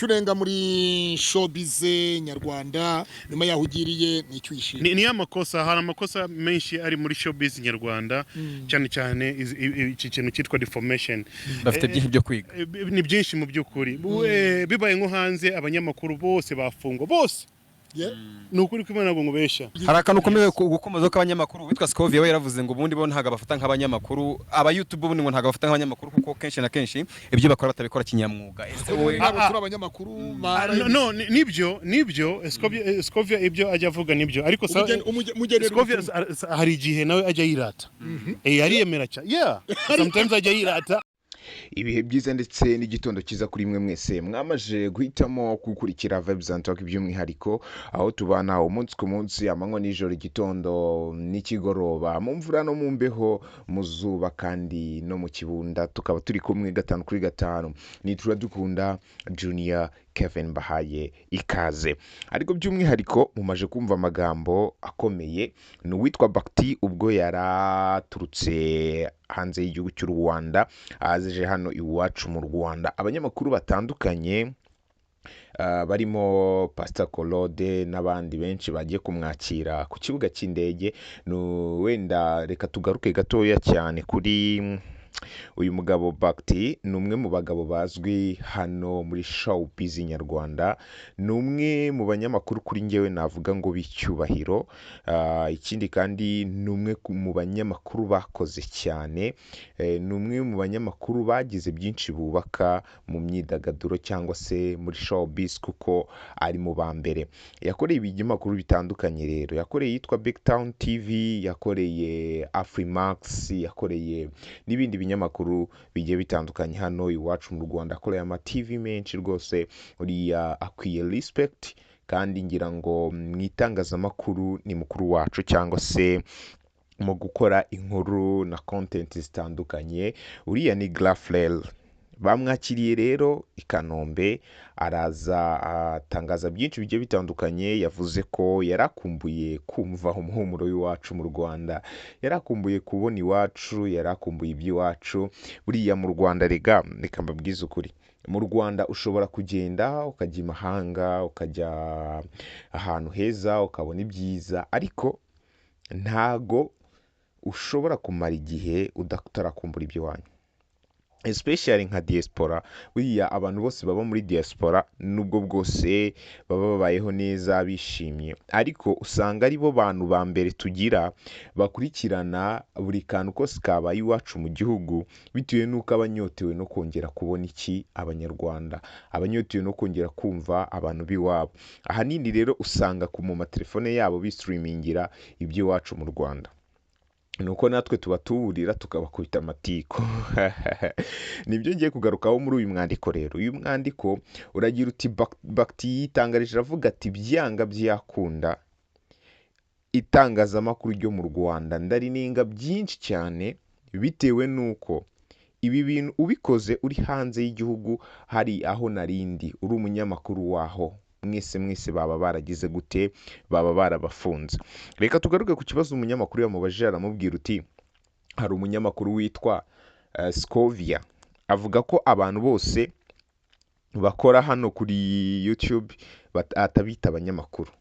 Icyo urenga muri showbiz nyarwanda nyuma yaho ugiriye ni icyo uyishima? Ni amakosa, hari amakosa menshi ari muri showbiz nyarwanda, cyane cyane iki kintu cyitwa deformation. Bafite byinshi byo kwiga. Ni byinshi mu by'ukuri. Bibaye nko hanze, abanyamakuru bose bafungwa bose. Ni ukuri ko Imana ntabwo ngubeshya. Hari akantu ukomeye gukomoza k'abanyamakuru witwa Scovia. We yaravuze ngo ubundi bo ntabwo bafata nk'abanyamakuru, aba YouTube ubundi ngo ntabwo bafata nk'abanyamakuru, kuko kenshi na kenshi ibyo bakora batabikora kinyamwuga. Ese wowe? Ntabwo turi abanyamakuru ba No, nibyo Scovia ibyo ajya avuga nibyo, ariko Umugenera Scovia ubutumwa. hari igihe nawe ajya yirata. Ariyemera cyane, yeah, sometimes ajya yirata. Ibihe byiza ndetse n'igitondo cyiza kuri mwe mwese mwamaze guhitamo gukurikira Vibes and Talk, by'umwihariko aho tubana umunsi ku munsi, amanywa n'ijoro, igitondo n'ikigoroba, mu mvura no mu mbeho, mu zuba kandi no mu kibunda, tukaba turi kumwe gatanu kuri gatanu. Ni Turadukunda Junior Kevin, bahaye ikaze. Ariko by'umwihariko mumaje kumva amagambo akomeye, ni uwitwa Bakti ubwo yaraturutse hanze y'igihugu cy'u Rwanda aje hano iwacu mu Rwanda. Abanyamakuru batandukanye barimo Pastor Claude n'abandi benshi bagiye kumwakira ku kibuga cy'indege. Wenda reka tugaruke gatoya cyane kuri uyu mugabo Bakti. Ni umwe mu bagabo bazwi hano muri showbiz nyarwanda, ni umwe mu banyamakuru kuri njyewe navuga ngo b'icyubahiro. Ikindi kandi ni umwe mu banyamakuru bakoze cyane, ni umwe mu banyamakuru bagize byinshi bubaka mu myidagaduro cyangwa se muri showbiz, kuko ari mu ba mbere. Yakoreye ibinyamakuru bitandukanye rero, yakoreye iyitwa Big Town TV, yakoreye Afrimax, yakoreye n'ibindi binyamakuru bigiye bitandukanye hano iwacu mu Rwanda, akoreye ama TV menshi. Rwose uriya akwiye respect, kandi ngira ngo mu itangazamakuru ni mukuru wacu, cyangwa se mu gukora inkuru na content zitandukanye, uriya ni Grafrel. Bamwakiriye rero i Kanombe, araza atangaza byinshi bigiye bitandukanye. Yavuze ko yarakumbuye kumva umuhumuro w'iwacu mu Rwanda, yarakumbuye kubona iwacu, yarakumbuye iby'iwacu. Buriya mu Rwanda rega, reka mbabwize ukuri, mu Rwanda ushobora kugenda ukajya i mahanga, ukajya ahantu heza, ukabona ibyiza, ariko ntago ushobora kumara igihe utarakumbura iby'iwanyu, especially nka diaspora. Buriya abantu bose baba muri diaspora, nubwo bwose baba babayeho neza bishimye, ariko usanga ari bo bantu ba mbere tugira bakurikirana buri kantu kose kabaye iwacu mu gihugu, bitewe n'uko abanyotewe no kongera kubona iki Abanyarwanda, abanyotewe no kongera kumva abantu b'iwabo. Ahanini rero usanga ku mu matelefone yabo bistreamingira iby'iwacu mu Rwanda, nuko natwe tubatuburira tukabakubita amatiku. Nibyo ngiye kugarukaho muri uyu mwandiko. Rero uyu mwandiko uragira uti: Bakti yitangarije aravuga ati: "Byanga byakunda, itangazamakuru ryo mu Rwanda ndarinenga byinshi cyane, bitewe n'uko ibi bintu ubikoze uri hanze y'igihugu, hari aho narindi uri umunyamakuru waho, mwese mwese baba baragize gute? Baba barabafunze." Reka tugaruke ku kibazo umunyamakuru yamubajije. Aramubwira uti: "Hari umunyamakuru witwa Scovia avuga ko abantu bose bakora hano kuri YouTube atabita abanyamakuru."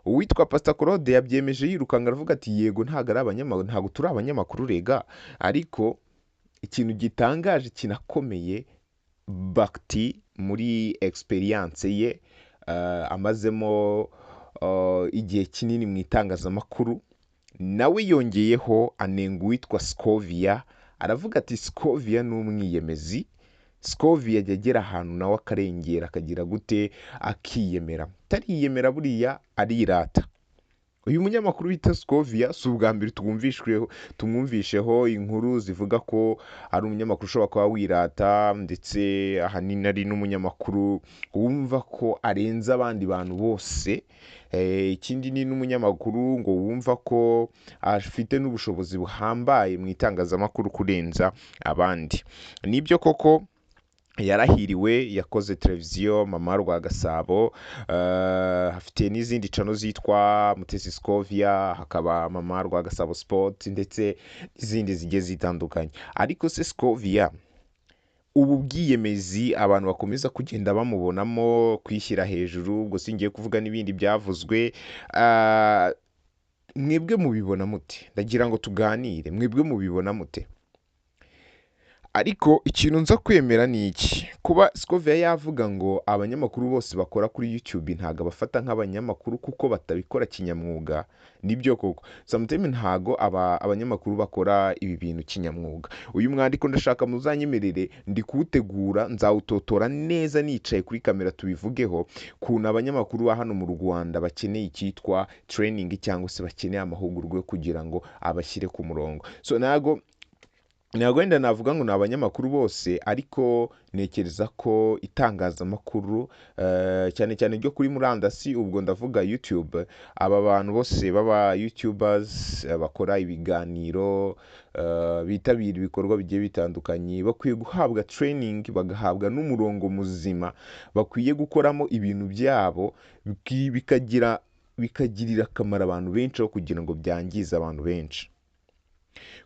Uwitwa Pastor Claude yabyemeje yirukanka, aravuga ati: "Yego, ntabwo ari abanyamakuru, ntabwo turi abanyamakuru rega." Ariko ikintu gitangaje kinakomeye, Bakti muri experience ye amazemo igihe kinini mu itangazamakuru, nawe yongeyeho anenga uwitwa Scovia, aravuga ati: "Scovia ni umwiyemezi. Scovia ajya agera ahantu nawe akarengera, akagira gute? Akiyemera." Atariyemera, buriya arirata. Uyu munyamakuru bita Scovia si ubwa mbere tumwumvisheho inkuru zivuga ko ari umunyamakuru ushobora kuba wirata, ndetse ahanini ari n'umunyamakuru wumva ko arenze abandi bantu bose. Ikindi ni n'umunyamakuru ngo wumva ko afite n'ubushobozi buhambaye mu itangazamakuru kurenza abandi. Nibyo koko yarahiriwe, yakoze televiziyo Mama Rwa Gasabo, afite n'izindi channel zitwa Mutesi Scovia, hakaba Mama Rwa Gasabo Sport, ndetse n'izindi zigiye zitandukanye. Ariko se Scovia Ubu bwiyemezi abantu bakomeza kugenda bamubonamo kwishyira hejuru, ubwo singiye kuvuga n'ibindi byavuzwe. Mwebwe mubibona mute? Ndagira ngo tuganire, mwebwe mubibona mute? Ariko ikintu nza kwemera ni iki: kuba Scovia yavuga ngo abanyamakuru bose bakora kuri YouTube ntabwo abafata nk'abanyamakuru kuko batabikora kinyamwuga, nibyo koko. Sometimes ntago abanyamakuru bakora ibi bintu kinyamwuga. Uyu mwandiko ndashaka muzanyemerere, ndi kuwutegura, nzawutotora neza nicaye kuri kamera tubivugeho, kuntu abanyamakuru ba hano mu Rwanda bakeneye icyitwa training cyangwa se bakeneye amahugurwa yo kugira ngo abashyire ku murongo. So ntabwo wenda navuga ngo ni abanyamakuru bose, ariko ntekereza ko itangazamakuru cyane cyane ryo kuri murandasi, ubwo ndavuga YouTube, aba bantu bose baba YouTubers bakora ibiganiro, bitabira ibikorwa bigiye bitandukanye, bakwiye guhabwa training, bagahabwa n'umurongo muzima bakwiye gukoramo ibintu byabo, bikagirira akamaro abantu benshi aho kugira ngo byangize abantu benshi.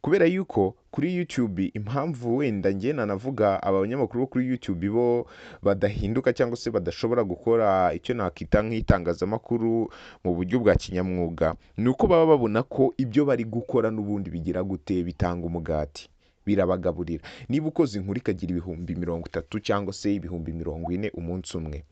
Kubera yuko kuri YouTube, impamvu wenda njye nanavuga aba banyamakuru bo kuri YouTube bo badahinduka cyangwa se badashobora gukora icyo nakita nk'itangazamakuru mu buryo bwa kinyamwuga, ni uko baba babona ko ibyo bari gukora n'ubundi bigira gute, bitanga umugati, birabagaburira. Niba ukoze inkuru ikagira 30,000 cyangwa se 40,000 umunsi umwe,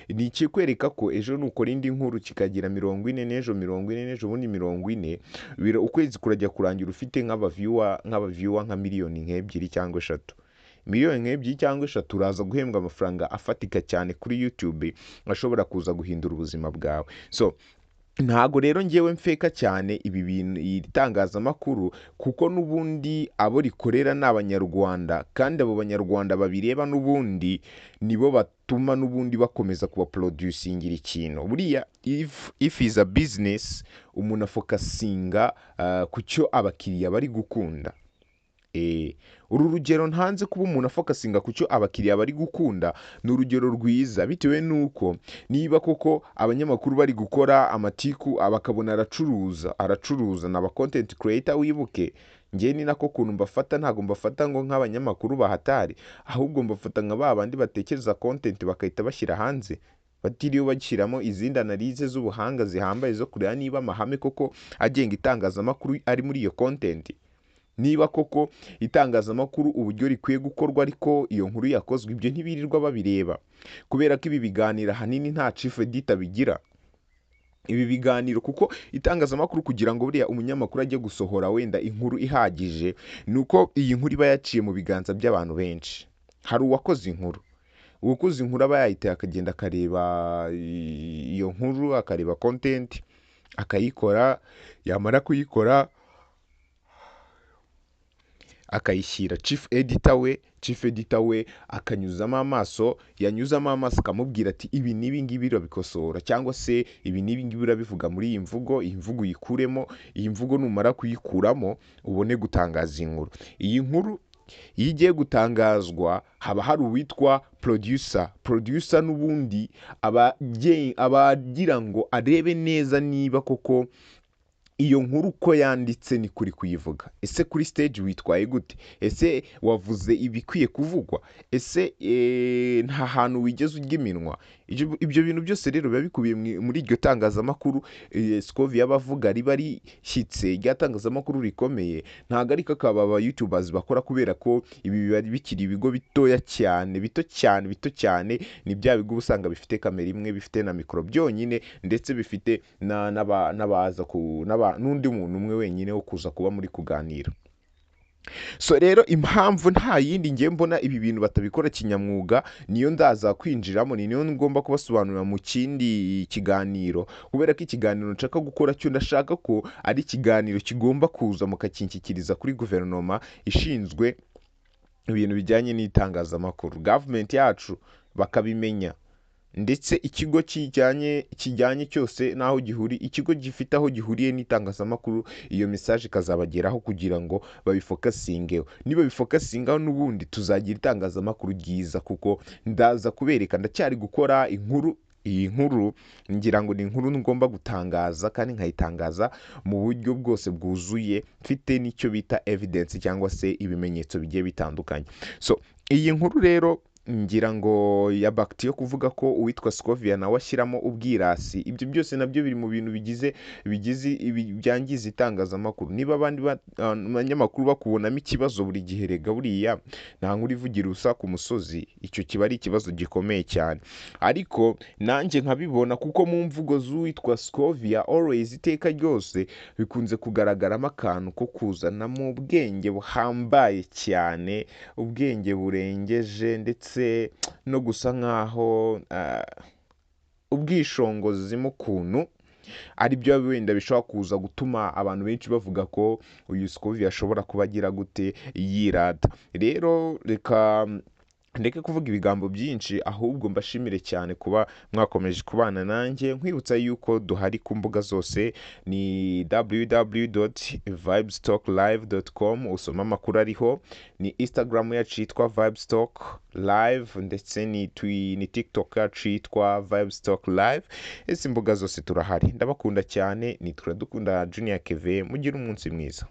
ni ikikwereka ko ejo nukora indi nkuru kikagira 40, n'ejo 40, n'ejo bundi 40, ukwezi kurajya kurangira ufite nk'abavyuwa nka miliyoni nk'ebyiri cyangwa eshatu. Miliyoni nk'ebyiri cyangwa eshatu, uraza guhembwa amafaranga afatika cyane kuri YouTube ashobora kuza guhindura ubuzima bwawe. So ntago rero ngewe mfeka cyane ibi bintu, iri tangazamakuru, kuko n'ubundi abo rikorera ni abanyarwanda, kandi abo banyarwanda babireba n'ubundi nibo batuma n'ubundi bakomeza kubaproducingira ikintu. Buriya if is a business, umuntu afokasinga ku cyo abakiriya bari gukunda. Uru rugero ntanze, kuba umuntu afokasinga ku cyo abakiriya bari gukunda, ni urugero rwiza, bitewe n'uko niba koko abanyamakuru bari gukora amatiku bakabona aracuruza, aracuruza, ni aba content creator. Wibuke njye ni nako kuntu mbafata, ntabwo mbafata ngo nk'abanyamakuru bahatari, ahubwo mbafata nka ba bandi batekereza content bakahita bashyira hanze batiriwe bashyiramo izindi analyse z'ubuhanga zihambaye zo kureba niba amahame koko agenga itangazamakuru ari muri iyo content, niba koko itangazamakuru uburyo rikwiye gukorwa ariko iyo nkuru yakozwe. Ibyo ntibirirwa babireba, kubera ko ibi biganiro ahanini nta chief editor bigira ibi biganiro, kuko itangazamakuru kugira ngo buriya umunyamakuru ajye gusohora wenda inkuru ihagije, ni uko iyi nkuru iba yaciye mu biganza by'abantu benshi. Hari uwakoze inkuru, uwakoze inkuru aba yayiteye, akagenda akareba iyo nkuru, akareba content, akayikora, yamara kuyikora akayishyira chief editor we. Chief editor we akanyuzamo amaso, yanyuzamo amaso akamubwira ati ibi n'ibi ngibi urabikosora, cyangwa se ibi n'ibi ngibi urabivuga muri iyi mvugo, iyi mvugo uyikuremo, iyi mvugo numara kuyikuramo ubone gutangaza inkuru. Iyi nkuru iyo igiye gutangazwa haba hari uwitwa producer. Producer n'ubundi aba agira ngo arebe neza niba koko iyo nkuru uko yanditse ni kuri kuyivuga. Ese kuri stage witwaye gute? Ese wavuze ibikwiye kuvugwa? Ese nta hantu wigeze urya iminwa? Ibyo bintu byose rero biba bikubiye muri iryo tangazamakuru Scovia yaba avuga riba rishyitse, rya tangazamakuru rikomeye. Ntabwo ariko akaba aba YouTubers bakora, kubera ko ibi biba bikiri ibigo bitoya cyane, bito cyane, bito cyane. Ni bya bigo uba usanga bifite kamera imwe, bifite na mikoro byonyine, ndetse bifite n'abaza n'undi muntu umwe wenyine wo kuza kuba muri kuganira. So rero impamvu nta yindi ngiye mbona ibi bintu batabikora kinyamwuga, niyo ndaza kwinjiramo, ni niyo ngomba kubasobanurira mu kindi kiganiro, kubera ko ikiganiro nshaka gukora cyo ndashaka ko ari ikiganiro kigomba kuza mukakinshyikiriza kuri guverinoma ishinzwe ibintu bijyanye n'itangazamakuru, gavumenti yacu bakabimenya, ndetse ikigo kijyanye cyose n'aho gihuri, ikigo gifite aho gihuriye n'itangazamakuru, iyo message ikazabageraho kugira ngo babifokasingeho. Niba bifokasingaho n'ubundi tuzagira itangazamakuru ryiza, kuko ndaza kubereka, ndacyari gukora inkuru. Iyi nkuru ngira ngo ni inkuru ngomba gutangaza, kandi nkayitangaza mu buryo bwose bwuzuye, mfite n'icyo bita evidence cyangwa se ibimenyetso bigiye bitandukanye. So Iyi nkuru rero ngira ngo ya Bagiti yo kuvuga ko uwitwa Scovia nawe ashyiramo ubwirasi, ibyo byose nabyo biri mu bintu bigize byangiza itangazamakuru. Niba abandi banyamakuru bakubonamo ikibazo buri gihe, rega buriya nta nkuru ivugira ubusa ku musozi, icyo kiba ari ikibazo gikomeye cyane. Ariko nanjye nkabibona kuko mu mvugo z'uwitwa Scovia always, iteka ryose bikunze kugaragaramo akantu ko kuzanamo ubwenge buhambaye cyane, ubwenge burengeje, ndetse no gusa nkaho ubwishongozi mu kuntu ari byo wenda bishobora kuza gutuma abantu benshi bavuga ko uyu Scovia ashobora kuba agira gute, yirata. Rero reka ndeke kuvuga ibigambo byinshi, ahubwo mbashimire cyane kuba mwakomeje kubana nanjye, nkwibutsa yuko duhari ku mbuga zose, ni www.vibestalklive.com, usoma amakuru ariho, ni Instagram yacu yitwa Vibestalk Live, ndetse ni TikTok yacu yitwa Vibestalk Live. Ese imbuga zose turahari. Ndabakunda cyane, nitwa Dukunda Junior Keve, mugire umunsi mwiza.